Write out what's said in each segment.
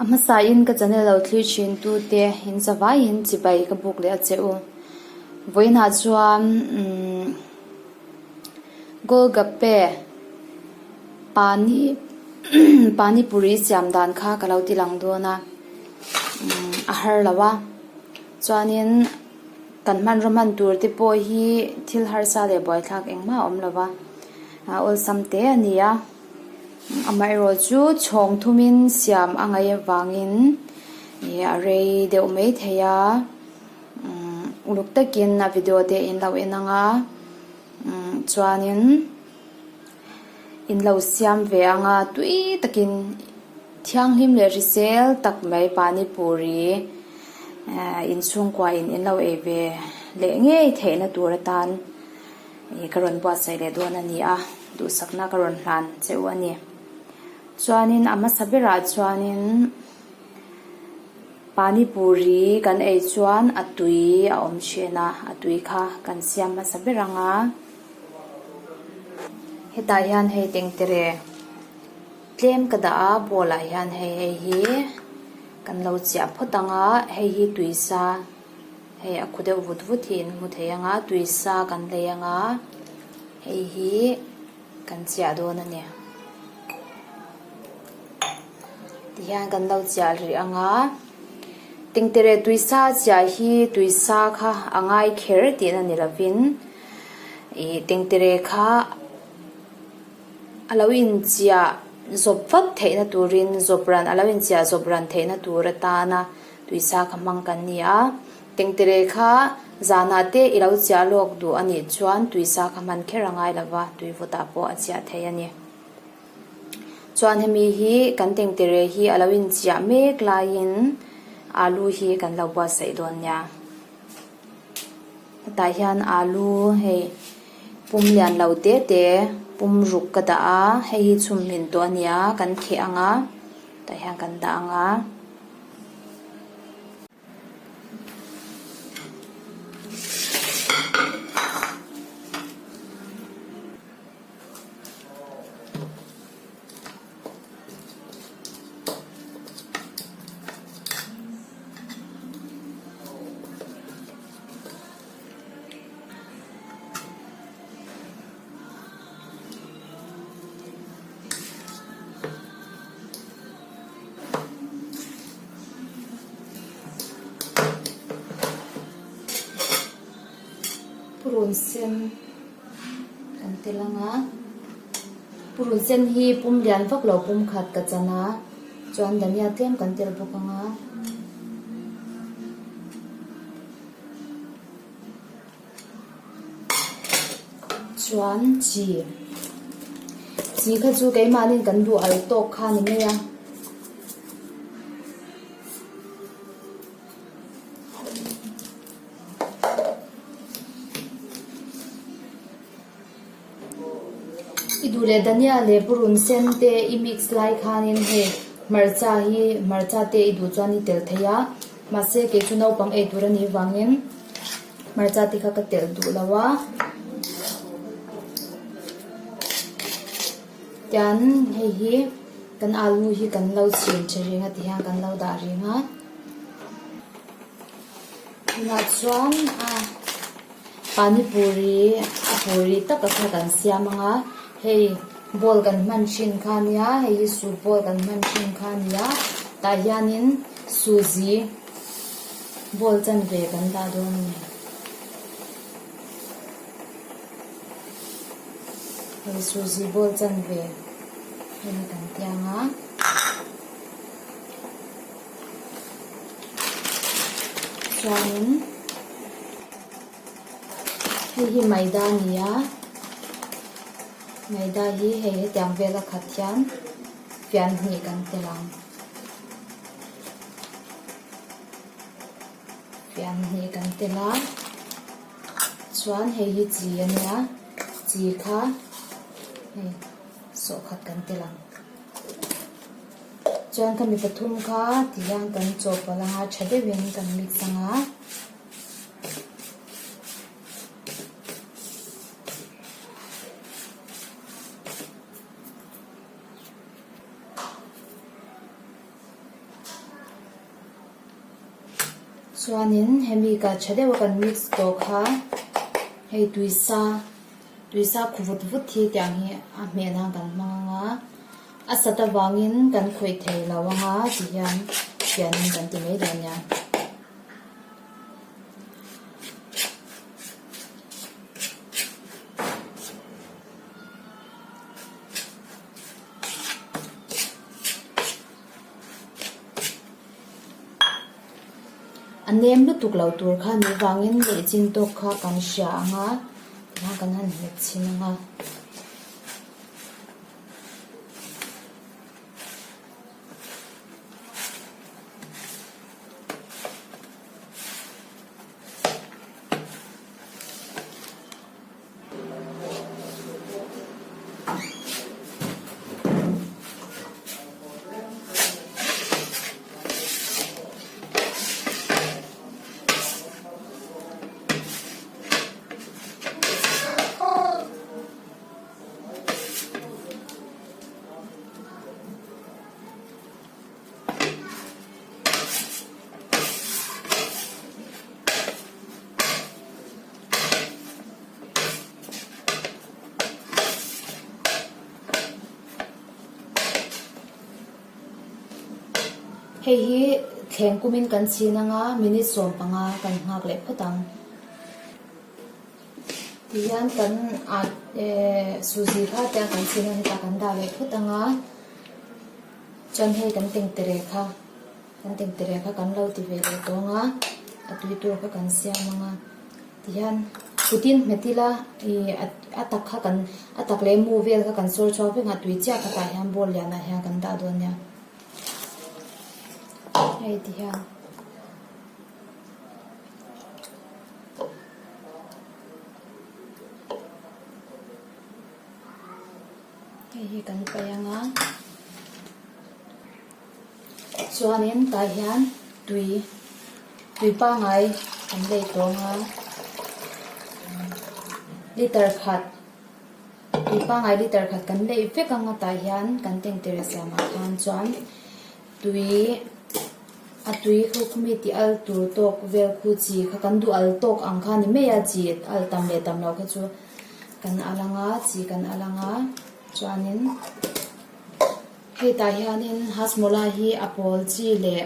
A hmasain ka channel lo thlir thin tute in zavaiin chibai ka buk leh a che u. Vawiinah chuan umm Golgappe pani pani puri siam dan kha ka lo ti lang dawn a umm a har lo a chuanin kan hmanraw hman tur te pawh hi thil harsa leh buaithlak engmah a awm lo va awlsam te a ni a. Amaherawh chu chhawng thumin siam a ngaih avangin ih a rei deuh mai thei a umm uluk takin a video te in lo en ang a umm chuanin in lo siam ve ang a tui takin thianghlim leh hrisel tak mai panipuri eh inchhungkua in in lo ei ve leh ngei theihna tur atan. Ih ka rawn buatsaih leh dawn a ni a, duhsakna ka rawn hlan che u a ni. Chuanin a hmasa berah chuanin pani puri kan ei chuan a tui a awm thin a, a tui kha kan siam hmasa ber ang a. Hetah hian hei tengtere tlem ka dah a, bowl ah hian hei hei hi kan lo chiah phawt ang a, hei hi tui sa. Hei a khu deuh vut vut hi in hmu thei ang a, tui sa kan lei ang a, hei hi kan chiah dawn a ni. Tihian kan lo chiah rih ang a, tengtere tui sa chiah hi tui sa kha a ngai kher tihna ni lovin ih tengtere kha a lo inchiah zawp vat theihna turin zawp ran a lo inchiah zawp ran theihna tur atana. Tuisa kha hmang kan ni a, tengtere kha zanah te i lo chiah lawk duh a nih chuan tuisa kha hman kher a ngai lova, tui vawtah pawh a chiah thei a ni. Chuan hemi hi kan tengtere hi a lo inchiah mek laiin alu hi kan lo buatsaih dawn nia. Hetah hian alu hei pum lian lo te te pum ruk ka dah a, hei hi chhum hmin tawh a ni a, kan kheh ang a, tah hian kan dah ang a. Purun sen kan tel ang a purun sen hi pum lian vak lo pum khat ka chan a chuan dania tlem kan tel bawk ang a. Chuan chi chi kha chu keimahniin kan duh al tawk kha a ni mai a. I duh leh dania leh purun sen te i mix lai khanin hei hmarcha hi hmarcha te i duh chuan i telh thei a mahse kei chu naupang ei tur a nih vangin hmarcha te kha ka telh duh lo a tian hei hi kan alu hi kan lo chhin tha reng a ti hian kan lo dah reng a tunah chuan a. Pani puri a puri taka kha kan siam ang a, hei bowl kan hman thin kha a nia, hei hi soup bowl kan hman thin kha a nia, tah hianin suzi bowl chanve kan dah dawn a ni. Hei suzi bowl chanve hei hi kan tiang a. Chuanin hei hi maida a ni a maida hi hei hetiang vela khat hian fian hnih kan tel ang fian hnih kan tel a chuan hei hi chi a nia chi kha hei sawhkhat kan tel ang. Chuan ka mi pathum kha ti hian kan chawhpawlh anga tha deuhin kan mix anga. Chuanin hemi ka tha deuha kan mix tawh kha hei tuisa tuisa khu vut vut hi tiang hi a hmeh nan kan hmang ang a, a sat avangin kan khawih thei lo ang a ti hian fianin kan ti mai dawn nia. A nem lutuk lo tur kha ni vangin leh chin tawk kha kan hria ang a tikhan kan han hmet chhin ang a. Hei hi thleng kumin kan chhin anga minute 15 kan nghak leh phawt ang. Tihian kan ah eh suzi kha tiang kan chhin a hetah kan dah leh phawt anga chuan hei kan tengtere kha. Kan tengtere kha kan lo ti ve leh tawng a, a tui tur kha kan siam ang a, tihian kutin hmet ila ih a tak kha kan a tak leh mu vel kha kan sawr chhuak vek ang a, tui chiah kha tah hian bowl lianah hian kan dah dawn nia, hei tihian. Hei hi kan paih ang a. Chuanin tah hian tui tui pangngai an lei tawng a liter khat tui pangngai liter khat kan lei vek ang a tah hian kan tengtere siamah khan chuan tui a tui khu khumi tih al tur tawk vel khu chi kha kan duh al tawk ang kha ni mai a chi al tam leh tam loh kha chu kan al ang a chi kan al ang a chuanin. Hetah hianin Hasmola hi a pawl chi leh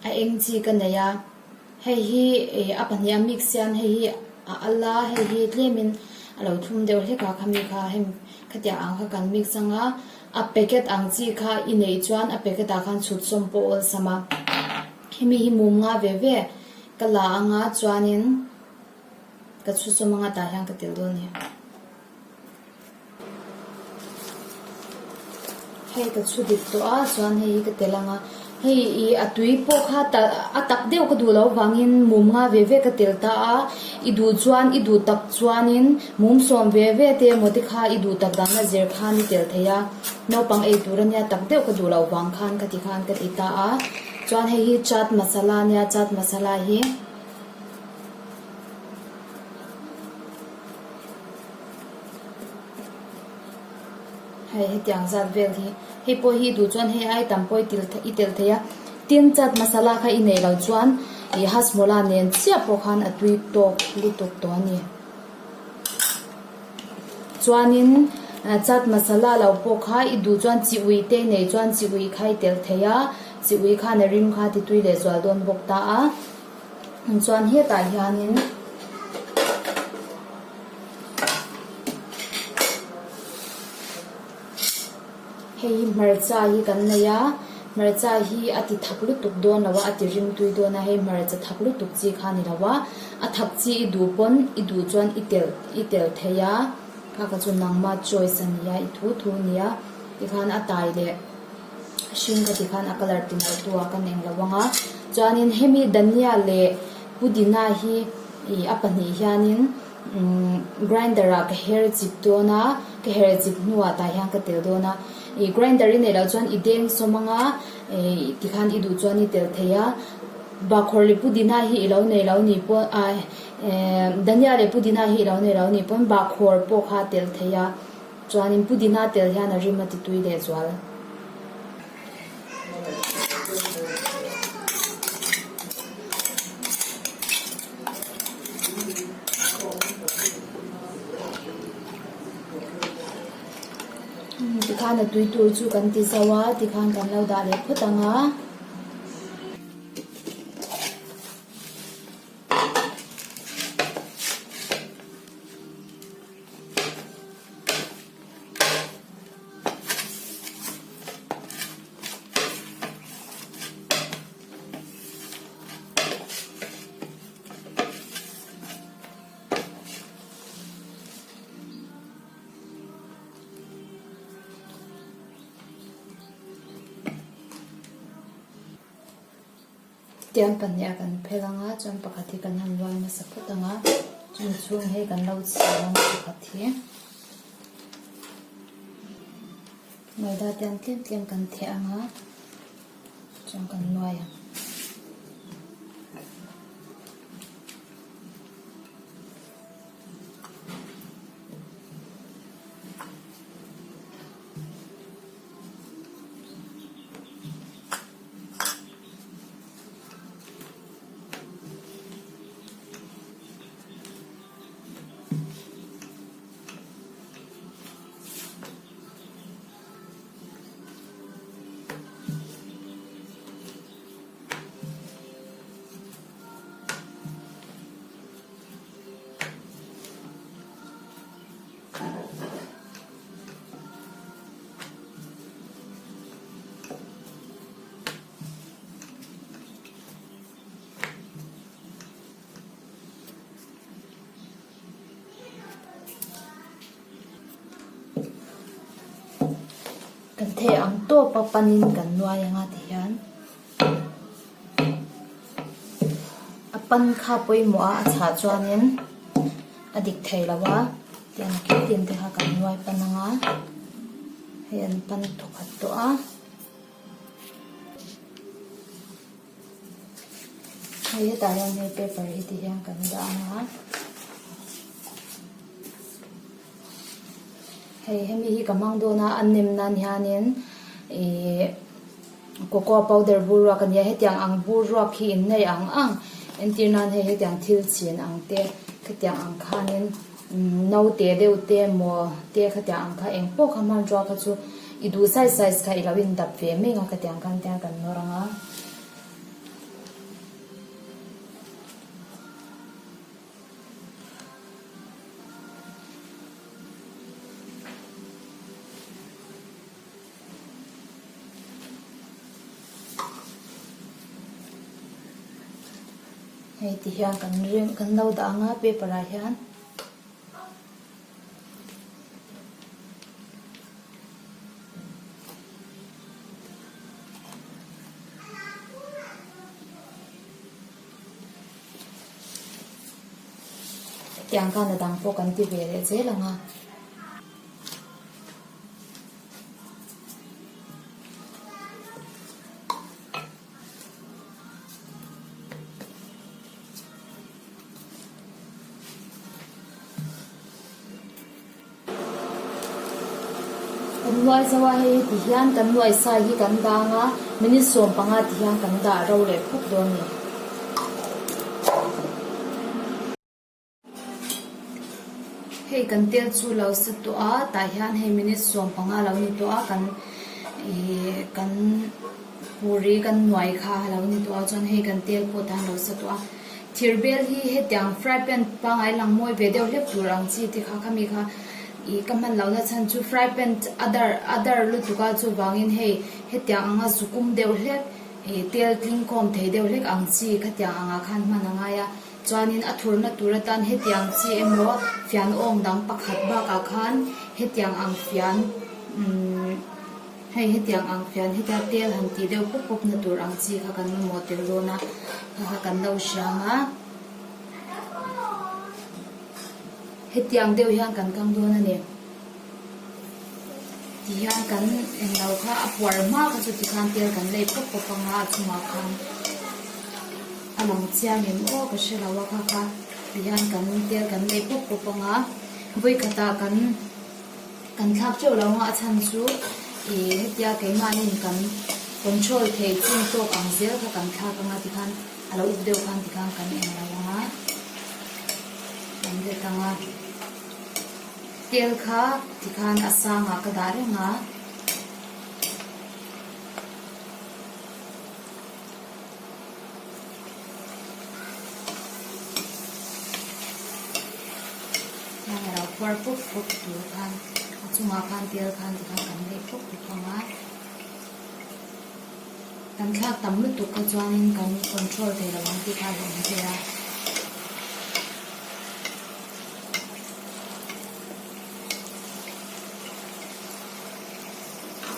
a eng chi ka nei a, hei hi ih a pahnih a mix hian hei hi a al a, hei hi tlemin a lo thlum deuh hlek a khami kha hemi khatiang ang kha kan mix ang a, a packet ang chi kha i neih chuan a packet ah khan chhut sawm pawh awlsam a, hemi hi mum nga ve ve ka la ang a chuanin ka chhut sawm ang a tah hian ka tel dawn a ni. Hei ka chhu dik tawh a chuan hei hi ka tel ang a hei ih a tui pawh kha a tak deuh ka duh loh avangin mum nga ve ve ka tel ta a i duh chuan i duh tak chuanin mum sawm ve ve te emaw te kha i duh tak dan a zir khan i tel thei a naupang ei tur ania tak deuh ka duh loh vang khan ka ti khan ka ti ta a chuan hei hi chaat masala ania chaat masala hi. Hei hetiang zat vel hi hei pawh hi duh chuan hei ai tam pawh i til i telh thei a tin chat masala kha i neih loh chuan ih hasmola nen chiah pawh khan a tui tawk lutuk tawh a ni chuanin chat masala lo pawh kha i duh chuan chi ui te i neih chuan chi ui kha i telh thei a chi ui khan a rim kha a ti tui leh zual dawn bawk ta a. Chuan hetah hianin hei hi hmarcha hi kan nei a hmarcha hi a ti thak lutuk dawn lo a a ti rim tui dawn a hei hmarcha thak lutuk chi kha a ni lo a a thak chi i duh pawn i duh chuan i telh i telh thei a kha kha chu nangma choice a nia i thu thu a nia tikhan a tai leh. hring ka ti khan a colour ti nalh tu ah ka eng lo ang a chuanin hemi dania leh pudina hi ih a pahnih hianin umm grinder ah ka her chip dawn a ka her chip hnuah tah hian ka tel dawn a ih grinder i neih loh chuan i deng sawm ang a ih tikhan i duh chuan i tel thei a bahkhawr leh pudina hi i lo nei lo nih pawh ah eh dania leh pudina hi i lo nei lo nih pawn bahkhawr pawh kha a tel thei a. Chuanin pudina tel hian a rim a ti tui leh zual. Tikhan a tui tur chu kan ti zo a, tikhan kan lo dah leh phawt ang a. Tiang pahnih ah kan phel ang a chuan pakhat hi kan han luai hmasa phawt ang a chumi chhung hi kan lo chhiar ang a pakhat hi maida tiang tlem tlem kan theh ang a chuan kan nuai ang. Kan thei ang tawp a panin kan nuai anga ti hian a pan kha pawimawh a a chhah chuanin a dik thei lo a tiang kil tin te kha kan nuai pan anga hei an pan thawkhat tawh a. Hei hetah hian hei paper hi ti hian kan dah ang a hei hemi hi ka hmang dawn a a nem nan hianin ihh cocoa powder bur ruak a nia hetiang ang bur ruak hi in nei ang ang entir nan hei hetiang thil chin ang te khatiang ang khanin Naute deuh te emaw te khatiang ang kha eng pawh kha hmanrua kha chu i duh size size kha i lo indap ve mai ang a khatiang khan tiang kan nawr ang a. Hei ti hian kan rem kan lo dah ang a paper ah hian. Hetiang khan a dang pawh kan ti ve leh zel ang a. Kan nuai zo a hei ti hian kan nuai sai hi kan dang a minute 15 ti hian kan dah ro leh phawt dawn a ni. Hei kan tel chu lo sa tawh a tah hian hei minute 15 lo ni tawh a kan ihh kan puri kan nuai kha a lo ni tawh a chuan hei kan tel pawh tah hian lo sa tawh a thir bel hi hetiang fry pan pangngai lang mawi ve deuh hlek tur ang chi te kha khami kha ih ka hman lohna chhan chu fry pan a dar a dar lutuk a chuvangin hei hetiang anga zukum deuh hlek ih tel tling khawm thei deuh hlek ang chi khatiang angah khan hman a ngai a. Chuanin a thurna tur atan hetiang chi emaw fian awng dang pakhat bakah khan hetiang ang fian umm hei hetiang ang fian hetia tel han tih deuh pawp pawp na tur ang chi kha kan mamawh tel dawn a kha kha kan lo hriam a hetiang deuh hian kan kang dawn a ni. Ti hian kan englo kha a puar hma kha chu tikhan tel kan lei pawp pawp ang a a chungah khan a lang chiang em aw ka hre lo a kha kha ti hian kan tel kan lei pawp pawp ang a vawikhatah kan kan thlak teuh lo ang a a chhan chu ih hetia keimahniin kan control thei chin tawk ang zel kha kan thlak ang a tikhan a lo up deuh khan tikhan kan englo ang a kan let ang a. Tel kha tikhan a sangah ka dah reng a. Tiang a lo puar pup pup tur khan a chungah khan tel khan tikhan kan leih pup pup ang a. Kan thlak tam lutuk kha chuanin kan control thei lo ang tih kha a hlauhawm thei a.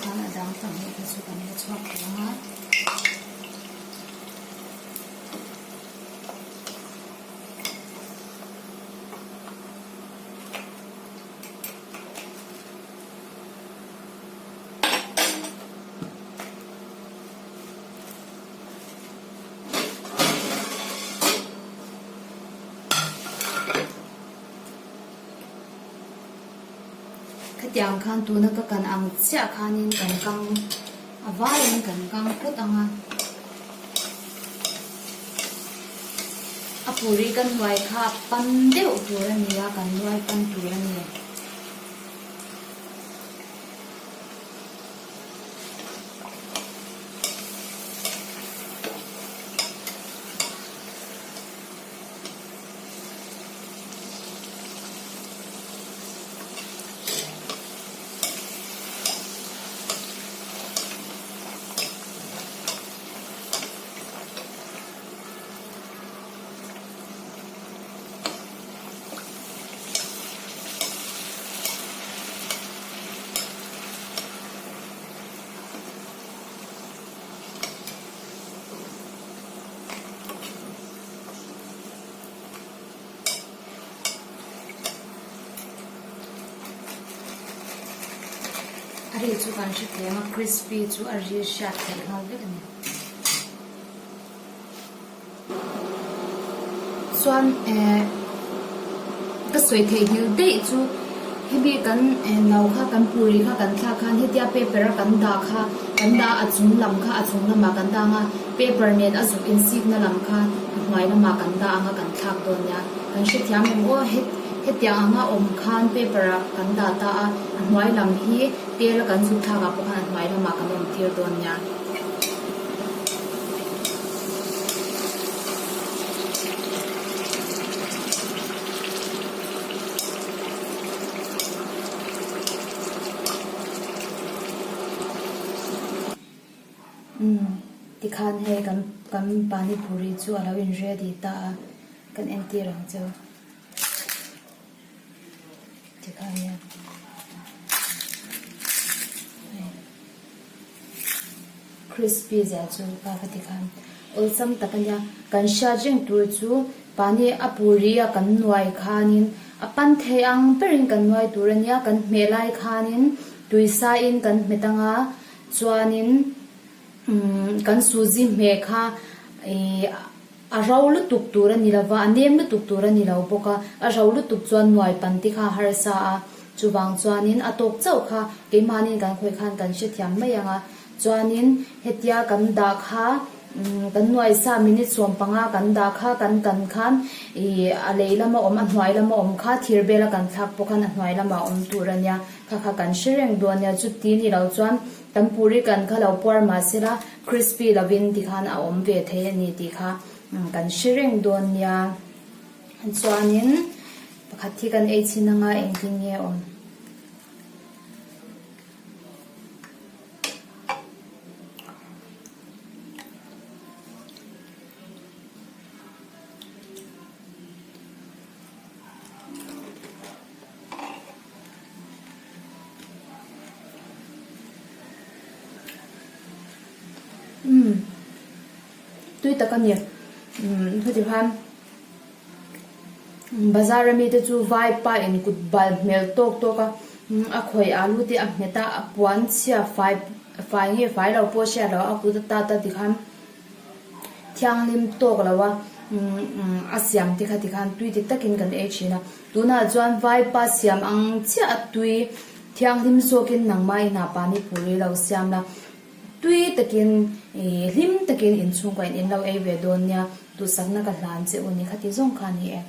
Chuan a dang pahnih kha chu kan la chhuak tawh ang a. Khatiang khan tuna ka kan ang chiah khanin kan kang a vaiin kan kang phawt ang a. A puri kan nuai kha pan deuh tur a ni a, kan nuai pan tur a ni. A ri chu kan hre thei ang a crispy chu a ri hriat theih nghal vek a ni. Chuan eh ka sawi theihnghilh daih chu hemi kan eh no kha kan puri kha kan thlak khan hetia paper a kan dah kha kan dah a chung lam kha a chung lamah kan dah ang a paper nen a zuk insikna lam kha a hnuai lamah kan dah ang a kan thlak dawn nia kan hrethiam em aw hetiang anga awm khan paper ah kan dah ta a a hnuai lam hi tel a kan zuk thlak ah pawh khan a hnuai lamah kan awm tir dawn nia. Umm tikhan hei kan kan pani puri chu a lo in ready ta a kan entir ang cheu. Tikhan hian hei crispy zia chu ka ka ti khan awlsam tak a nia kan hriat reng tur chu pani a puri a kan nuai khanin a pan thei ang berin kan nuai tur a nia kan hmeh lai khanin tui sain kan hmet anga chuanin umm kan suzi hmeh kha ihh. A ro lutuk tur a ni lo va, a nem lutuk tur a ni lo bawk a, a ro lutuk chuan nuai pan te kha a harsa a, chuvang chuanin a tawk chauh kha keimahniin kan khawih khan kan hrethiam mai ang a, chuanin hetia kan dah kha kan nuai sa minute 15 kan dah kha kan kan khan ih a lei lama awm a hnuai lama awm kha thir bela kan thlak pawh khan a hnuai lamah a awm tur a nia, kha kha kan hre reng dawn nia, chuti ni lo chuan kan puri kan kha lo puar mahsela Crispy lovin tikhan a awm ve thei a ni tih kha kan hre reng dawn nia. Chuanin pakhat hi kan ei chhin anga engtin nge a awm. Umm tui tak a ni umm heti khan bazar ami te chu vai pa in kut bal hmel tawk tawk a a khawih alu te a nghet a a puan chhia fai fai nge fai lo pawh a hriat loh a kut ata ta tikhan. Thianghlim tawk lo a a siam te kha tikhan tui dik takin kan ei thin a, tunah chuan vaipa siam ang chiah a tui thianghlim zawkin nangmah inah pani puri lo siam la, tui takin ih hlim takin inchhungkaw in in lo ei ve dawn nia, duhsakna ka hlan che u ni khati zawng kha a ni e.